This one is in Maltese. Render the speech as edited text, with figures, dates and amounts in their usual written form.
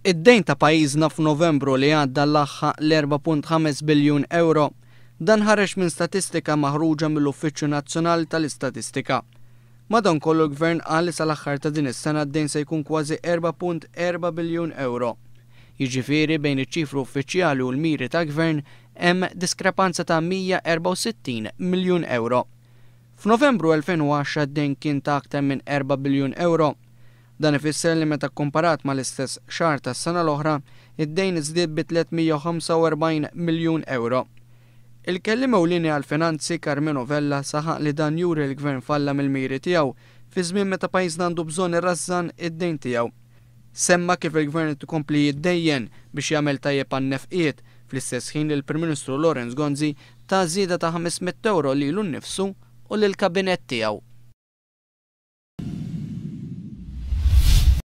Id-dejn ta' pajjiżna f'Novembru li għadda laħaq l-4.5 biljun ewro. Dan ħareġ minn statistika maħruġa mill-Uffiċċju Nazzjonali tal-Istatistika. Madankollu l-Gvern qal li sal-aħħar ta' din is-sena d-dejn se jkun kważi 4.4 biljun ewro. Jiġifieri bejn iċ-ċifru uffiċjali u l-miri tal-Gvern hemm diskrepanza ta' 164 miljun ewro. F'Novembru 2010 d-dejn kien ta' aktar minn 4 biljun ewro. Dan ifisser li meta kkumparat mal-istess xahar tas-sena l-oħra, id-dejn żdied bi 345 miljun ewro. Il-Kelliem Ewlieni għall-Finanzi, Karmenu Vella, saħaq li dan juri li l-Gvern falla mill-miri tiegħu fi żmien meta pajjiżna għandu bżonn irażżan id-dejn tiegħu. Semma kif il-Gvern qed ikompli jiddejjen biex jagħmel tajjeb għan-nefqiet, fl-istess ħin li l-Prim Ministru Lawrence Gonzi ta żieda ta' 500 ewro lilu nnifsu u lill-Kabinett tiegħu.